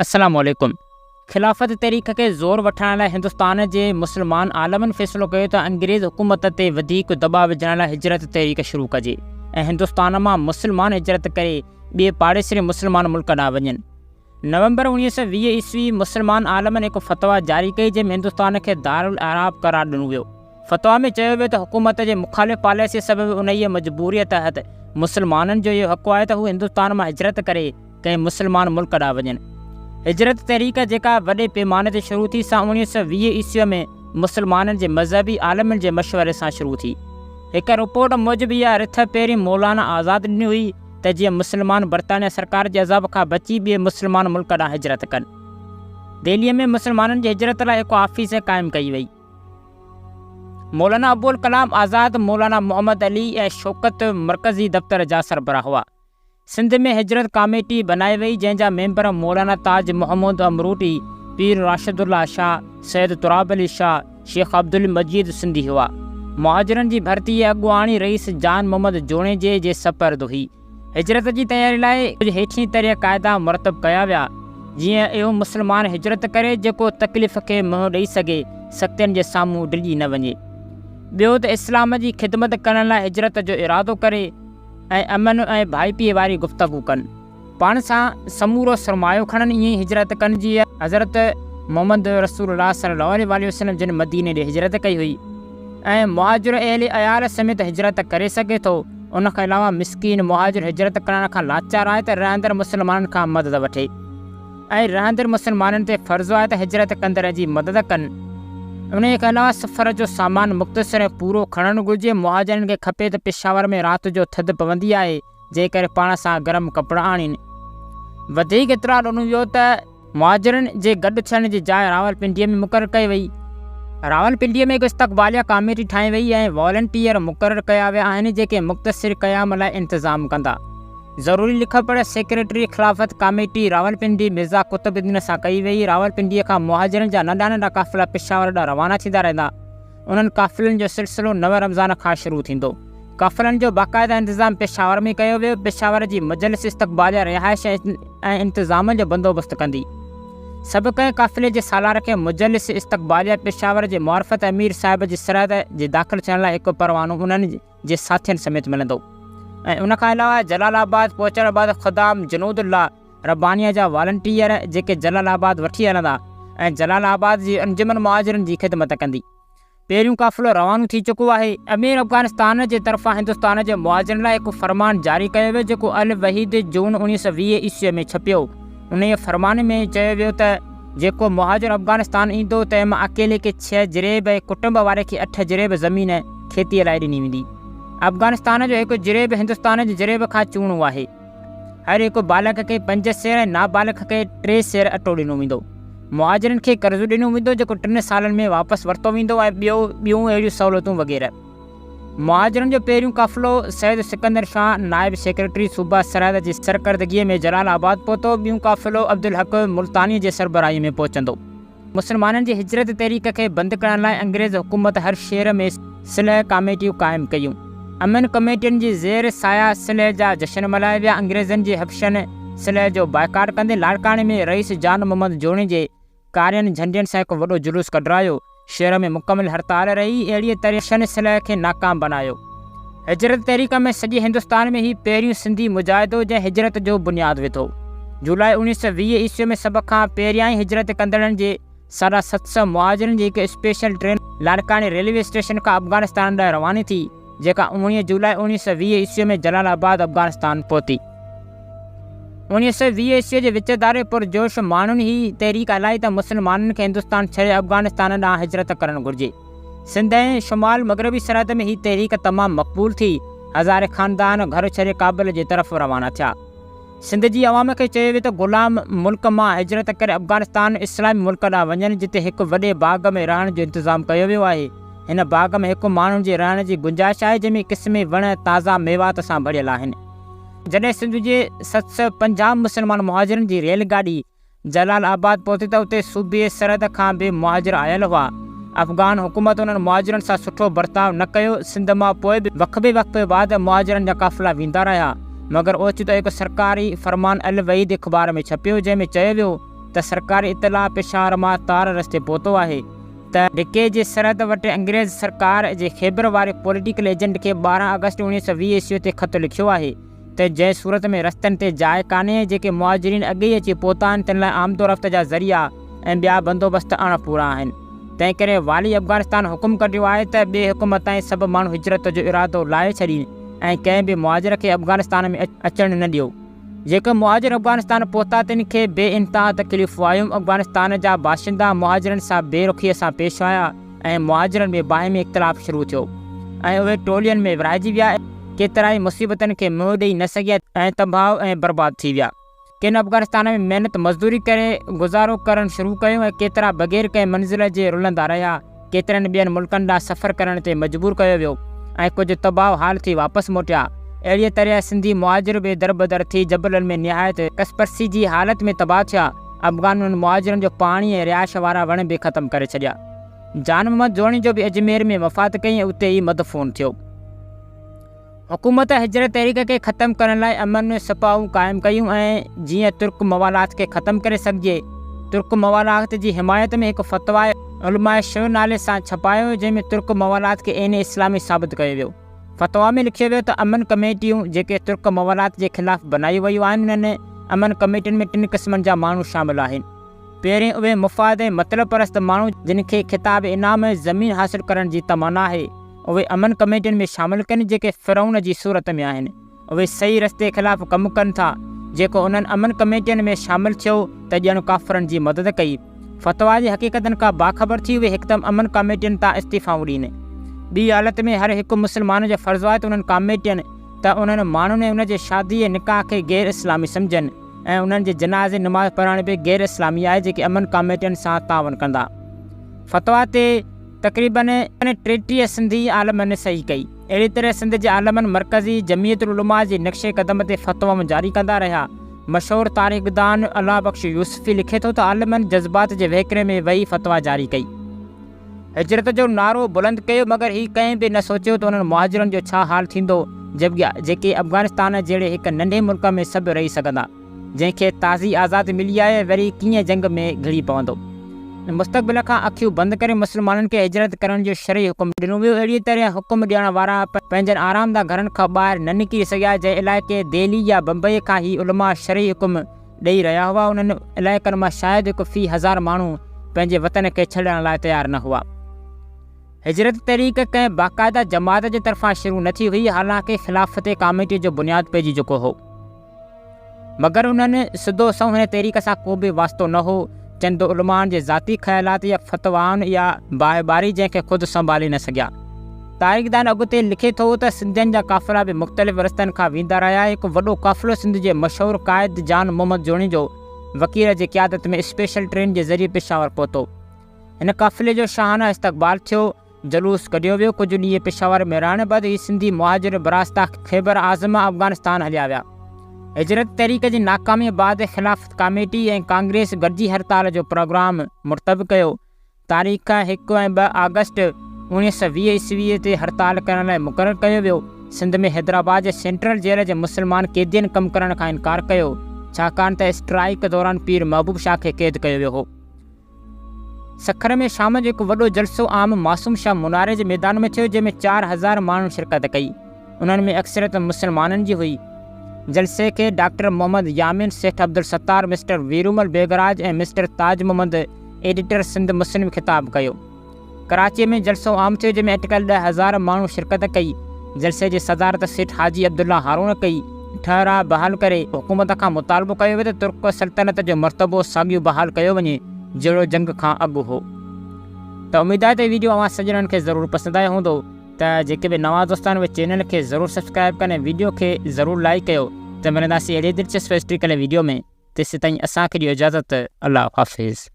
السلام عليڪم. خلافت تحريڪ کي زور وٺائڻ لاء هندستان جي مسلمان عالمن فيصلو ڪيو ته انگريز حڪومت تي وڌيڪ دٻاء وجهڻ لاء هجرت تحريڪ شروع ڪجي ۽ هندستان مان مسلمان هجرت ڪري ٻئي پاڙيسري مسلمان ملڪ ڏانهن وڃن. نومبر 1920 عيسوي مسلمان عالمن هڪ فتويٰ جاري ڪئي جنهن ۾ هندستان کي دارالاعراب قرار ڏنو ويو. فتويٰ ۾ چيو ويو ته حڪومت جي مخالف پاليسيء سبب انهيء مجبوريء تحت مسلمانن جو اهو حق آهي ته هو هندستان مان هجرت ڪري ڪنهن مسلمان ملڪ ڏانهن وڃن. هجرت تحريڪ جيڪا وڏي پيماني تي شروع ٿي سا 1920 عيسويء ۾ مسلمانن جي مذهبي عالمن جي مشوري سان شروع ٿي. هڪ رپورٽ موجب اها رٿ پهرين مولانا آزاد ڏني هئي ته جيئن مسلمان برطانيه سرڪار جي عذاب کان بچي ٻئي مسلمان ملڪ ڏانهن هجرت ڪن. دهليء ۾ مسلمانن جي هجرت لاء هڪ آفيس قائم ڪئي وئي. مولانا ابوالڪلام آزاد، مولانا محمد علي ۽ شوڪت مرڪزي دفتر جا سربراهه هئا. سنڌ ۾ هجرت ڪاميٽي بنائي وئي جنهن جا ميمبر مولانا تاج محمد امروٽي، پير راشد الله شاهه، سيد تراب علي شاهه، شيخ عبدالمجيد سنڌي هئا. مهاجرن جي ڀرتي ۽ اڳواڻي رئيس جان محمد جوڻيجي جي سپرد هئي. هجرت جي تياري لاء ڪجهه هيٺين طرح قاعدا مرتب ڪيا ويا، جيئن اهو مسلمان هجرت ڪري جيڪو تڪليف کي منهن ڏئي سگهي، سختين جي سامهون ڊڄي نه وڃي. ٻيو ته اسلام جي خدمت ڪرڻ لاء هجرت جو ارادو ڪري. ۽ امن ۽ ڀائپيء واري گفتگو ڪن. پاڻ سان سمورو سرمايو کڻن ائين ئي هجرت ڪن جيئن حضرت محمد رسول الله صلي الله عليه واٰله وسلم جن مديني ڏي هجرت ڪئي هئي ۽ مهاجر اهل عيال سميت هجرت ڪري سگهي ٿو ان کان علاوه مسڪين مهاجر هجرت ڪرڻ کان لاچار آهي ته رهندڙ مسلمانن کان مدد وٺي. ۽ رهندڙ مسلمانن تي فرض آهي ته هجرت ڪندڙن جي مدد ڪن. انهيء کان علاوه سفر جو سامان مختصر ۽ پورو کڻڻ گهرجي. مهاجرن کي کپي ته پشاور ۾ رات جو ٿڌ پوندي آهي، جنهن ڪري پاڻ سان گرم ڪپڙا آڻين. وڌيڪ اطلاع ڏنو ويو ته مهاجرن جي گڏ ٿيڻ جي جاء راولپنڊيء ۾ مقرر ڪئي وئي. راولپنڊيء ۾ هڪ استقباليه ڪاميٽي ٺاهي وئي ۽ والنٽيئر مقرر ڪيا ويا آهن، جيڪي مختصر قيام لاء انتظام ڪندا. ضروري لکپڙهه سيڪريٽري خلافت ڪاميٽي راولپنڊي مرزا قطب الدين سان ڪئي وئي. راولپنڊيء کان مهاجرن جا ننڍا ننڍا قافلا پشاور ڏانهن روانا ٿيندا رهندا. انهن قافلن جو سلسلو نو رمضان کان شروع ٿيندو. قافلن جو باقاعده انتظام پشاور ۾ ڪيو ويو. پشاور جي مجلس استقباليه رهائش ۽ انتظامن جو بندوبست ڪندي. سڀ ڪنهن قافلي جي سالار کي مجلس استقباليه پشاور جي معرفت امير صاحب جي سرحد جي داخل ٿيڻ لاء هڪ پروانو انهن جي ساٿين سميت ملندو ۽ ان کان علاوه جلال آباد پهچڻ بعد خدام جنود الله ربانيه جا والنٽيئر جيڪي جلال آباد وٺي هلندا ۽ جلال آباد جي انجمن مهاجرن جي خدمت ڪندي. پهريون قافلو روانو ٿي چڪو آهي. امير افغانستان جي طرفان هندستان جي مهاجرن لاء هڪ فرمان جاري ڪيو ويو جيڪو الوحيد جون 1920 عيسويء ۾ ڇپيو. انهيء فرمان ۾ چيو ويو ته جيڪو مهاجر افغانستان ايندو تنهن مان اڪيلي کي ڇهه جريب ۽ ڪٽنب واري کي اٺ جريب زمين کيتيء لاء ڏني ويندي. افغانستان جو هڪ جريب هندستان جي جريب کان چوڻو آهي. هر هڪ بالغ کي پنج سير ۽ نابالغ کي ٽي سير اٽو ڏنو ويندو. مهاجرن کي قرض ڏنو ويندو جيڪو ٽن سالن ۾ واپس ورتو ويندو ۽ ٻيو ٻيون اهڙيون سهولتون وغيره. مهاجرن جو پهريون قافلو سيد سڪندر شاهه نائب سيڪريٽري صوبه سرحد جي سرڪردگيء ۾ جلال آباد پهتو، ٻيون قافلو عبدالحق ملتانيء جي سربراهيء ۾ پهچندو. مسلمانن جي هجرت تحريڪ کي بند ڪرڻ لاء انگريز حڪومت هر شهر ۾ صلح ڪاميٽيون قائم ڪيون. امن ڪميٽين جي زير سايه صلح جا جشن ملهايا ويا. انگريزن جي حبشن صلح جو بائيڪاٽ ڪندي لاڙڪاڻي ۾ رئيس جان محمد جوڻيجي ڪارين جهنڊين سان هڪ وڏو جلوس ڪڍرايو. شهر ۾ مڪمل هڙتال رهي، اهڙيء طرح شن صلح کي ناڪام بنايو. هجرت تحريڪ ۾ سڄي هندستان ۾ هي پهريون سنڌي مجاهدو جنهن هجرت جو بنياد وڌو. جولاء 1920 عيسوي ۾ سڀ کان پهريائين هجرت ڪندڙن جي ساڍا ست سئو مهاجرن جي هڪ اسپيشل ٽرين لاڙڪاڻي ريلوي اسٽيشن کان افغانستان ڏانهن رواني ٿي. جيڪا اوڻيهه جولاء 1920 عيسويء ۾ جلال آباد، افغانستان پهتي. 1920 عيسويء جي وچ ڌاري پرجوش ماڻهن هي تحريڪ هلائي ته مسلمانن کي هندستان ڇڏي افغانستان ڏانهن هجرت ڪرڻ گهرجي. سنڌ ۽ شمال مغربي سرحد ۾ هي تحريڪ تمام مقبول ٿي. هزارين خاندان گهر ڇڏي ڪابل جي طرف روانا ٿيا. سنڌ جي عوام کي چيو ويو ته غلام ملڪ مان هجرت ڪري افغانستان اسلامي ملڪ ڏانهن وڃن جتي هڪ وڏي باغ ۾ رهڻ جو انتظام ڪيو ويو آهي. هن باغ ۾ هڪ ماڻهن جي رهڻ جي گنجائش آهي جنهن ۾ قسمين وڻ تازا ميوات سان ڀريل آهن. جڏهن سنڌ جي 750 مسلمان مهاجرن جي ريل گاڏي جلال آباد پهتي ته اتي صوبي سرحد کان به مهاجر آيل هئا. افغان حڪومت انهن مهاجرن سان سٺو برتاء نه ڪيو. سنڌ مان پوء به وقفي وقفي بعد مهاجرن جا قافلا ويندا رهيا. مگر اوچتو هڪ سرڪاري فرمان الوحيد اخبار ۾ ڇپيو جنهن ۾ چيو ويو ته سرڪاري اطلاع پشاور مان تار رستي پهتو آهي ته ڍڪي جي سرحد وٽ انگريز سرڪار جي خيبر واري پوليٽيڪل ايجنٽ کي 12 آگسٽ 1920 عيسوي تي خط لکيو آهي ته جنهن صورت ۾ رستن تي جاء ڪانهي ۽ جيڪي مهاجرين اڳي ئي اچي پهتا آهن تن لاء آمدورفت جا ذريعا ۽ ٻيا بندوبست اڻ پورا آهن تنهنڪري والي افغانستان حڪم ڪڍيو آهي ته ٻئي حڪم تائين سڀ ماڻهو هجرت جو ارادو لاهي ڇڏين ۽ ڪنهن به مهاجر کي افغانستان ۾ اچڻ نه ڏيو. جيڪي مهاجر افغانستان پهتا تن کي بي انتها تڪليفون آيون. افغانستان جا باشندا مهاجرن سان بي رخيء سان پيش آيا ۽ مهاجرن ۾ باهمي اختلاف شروع ٿيو ۽ اهي ٽولين ۾ ورهائجي ويا. ڪيترائي مصيبتن کي منهن ڏئي نه سگهيا ۽ تباهه ۽ برباد ٿي ويا. ڪن افغانستان ۾ محنت مزدوري ڪري گذارو ڪرڻ شروع ڪيو ۽ ڪيترا بغير ڪنهن منزل جي رلندا رهيا. ڪيترن ٻين ملڪن ڏانهن سفر ڪرڻ تي مجبور ڪيو ويو ۽ ڪجهه تباهه حال ٿي واپس موٽيا. اهڙيء طرح سنڌي مهاجر به دربدر ٿي جبلن ۾ نهايت ڪسپرسي جي حالت ۾ تباهه ٿيا. افغانن انهن مهاجرن جو پاڻي ۽ رهائش وارا وڻ به ختم ڪري ڇڏيا. جان محمد جوڻيجو به اجمير ۾ وفات ڪئي ۽ اتي ئي مدفون ٿيو. حڪومت هجرت تحريڪ کي ختم ڪرڻ لاء امن سپاهون قائم ڪيون ۽ جيئن ترڪ موالات کي ختم ڪري سگهجي. ترڪ موالات جي حمايت ۾ هڪ فتويٰ علماء شيعه نالي سان ڇپايو ويو جنهن ۾ ترڪ موالات کي عين اسلامي ثابت ڪيو ويو. فتويٰ ۾ لکيو ويو ته امن ڪميٽيون جيڪي ترڪ موالات جي خلاف بنايون ويون آهن انهن امن ڪميٽين ۾ ٽن قسمن جا ماڻهو شامل آهن. پهرين اهي مفاد ۽ مطلب پرست ماڻهو جن کي خطاب انعام ۽ زمين حاصل ڪرڻ جي تمنا آهي. اهي امن ڪميٽين ۾ شامل ڪن جيڪي فرعون جي صورت ۾ آهن. اهي صحيح رستي خلاف ڪم ڪن ٿا. جيڪو انهن امن ڪميٽين ۾ شامل ٿيو ته ڄڻ ڪافرن جي مدد ڪئي. فتويٰ جي حقيقتن کان باخبر ٿي اهي هڪدم امن ڪميٽين تان استعيفائون ڏين. ٻي حالت ۾ هر هڪ مسلمان جو فرض آهي ته انهن ڪاميٽين ته انهن ماڻهن ۽ ان جي شادي ۽ نڪاح کي غير اسلامي سمجهن ۽ انهن جي جنازي نماز پڙهڻ به غير اسلامي آهي جيڪي امن ڪاميٽين سان تعاون ڪندا. فتويٰ تي. تقريباً 33 سنڌي عالمن صحيح ڪئي. اهڙي طرح سنڌ جي عالمن مرڪزي جمعيت العلماء جي نقش قدم تي فتوائون جاري ڪندا رهيا. مشهور تاريخدان الله بخش يوسفي لکي ٿو ته عالمن جذبات جي وهڪري ۾ وهي فتويٰ جاري ڪئي. هجرت جو نعرو بلند ڪيو مگر هي ڪنهن به نه سوچيو ته انهن مهاجرن جو ڇا حال ٿيندو جيڪي افغانستان جهڙي هڪ ننڍي ملڪ ۾ سڀ رهي سگهندا. جنهن کي تازي آزادي ملي آهي وري ڪيئن جنگ ۾ گهڙي پوندو. مستقبل کان اکيون بند ڪري مسلمانن کي هجرت ڪرڻ جو شرعي حڪم ڏنو ويو. اهڙيء طرح حڪم ڏيڻ وارا پنهنجن آرامده گهرن کان ٻاهر نه نڪري سگهيا. جنهن علائقي دهلي يا بمبئي کان هي علماء شرعي حڪم ڏئي رهيا هئا، انهن علائقن مان شايد هڪ في هزار ماڻهو پنهنجي وطن کي ڇڏڻ لاء تيار نه هئا. هجرت تحريڪ ڪنهن باقاعده جماعت جي طرفان شروع نه ٿي هئي، حالانڪه خلافت ڪاميٽيء جو بنياد پئجي چڪو هو. مگر انهن سڌو سنئون هن تحريڪ سان ڪو به واسطو نه هو. چند علمائن جي ذاتي خيالات يا فتوائن يا باهه ٻاري جنهن کي خود سنڀالي نه سگهيا. تاريخدان اڳتي لکي ٿو ته سنڌين جا قافلا به مختلف رستن کان ويندا رهيا. هڪ وڏو قافلو سنڌ جي مشهور قائد جان محمد جوڻيجو وڪيل جي قيادت ۾ اسپيشل ٽرين جي ذريعي پشاور پهتو. هن قافلي جو شاهانه استقبال ٿيو. جلوس ڪڍيو ويو، ڪجهه ڏينهن پشاور ۾ رهڻ بعد هي سنڌي مهاجر براسته خيبر اعظم افغانستان هليا ويا. هجرت تحريڪ جي ناڪاميء بعد خلافت ڪاميٽي ۽ ڪانگريس گڏجي هڙتال جو پروگرام مرتب ڪيو. تاريخ هڪ ۽ ٻه آگسٽ 1920 عيسويء تي هڙتال ڪرڻ لاء مقرر ڪيو ويو. سنڌ ۾ حيدرآباد جي سينٽرل جيل جي مسلمان قيدين ڪم ڪرڻ کان انڪار ڪيو، ڇاڪاڻ ته اسٽرائيڪ دوران پير محبوب شاهه کي قيد ڪيو ويو هو. سکر ۾ شام جو هڪ وڏو جلسو عام معصوم شاهه مناري جي ميدان ۾ ٿيو، جنهن ۾ 4000 ماڻهن شرڪت ڪئي. انهن ۾ اڪثريت مسلمانن جي هئي. جلسي کي doctor Muhammad Yamin, Seth Abdul Sattar, mister Veeromal Begraj ۽ mister Taj Muhammad editor Sindh Muslim خطاب ڪيو. ڪراچيء ۾ جلسو عام ٿيو، جنهن ۾ اٽڪل 10,000 ماڻهو شرڪت ڪئي. جلسي جي صدارت سيٺ حاجي عبدالله هارون ڪئي. ٺهراء بحال ڪري، حڪومت کان مطالبو ڪيو ويو ته ترڪ سلطنت جو مرتبو ساڳيو بحال ڪيو وڃي، جهڙو جنگ کان اڳ هو. ته اميد آهي ته هي ويڊيو اوهان سڄڻن کي ضرور پسند آيو هوندو. ته جيڪي به نوان دوست آهن اهي چينل کي ضرور سبسڪرائيب ڪن ۽ ويڊيو کي ضرور لائيڪ ڪيو. ته ملنداسين اهڙي دلچسپ هسٽريڪل ويڊيو ۾. تيسيتائين اسان کي ڏيو اجازت. الله حافظ.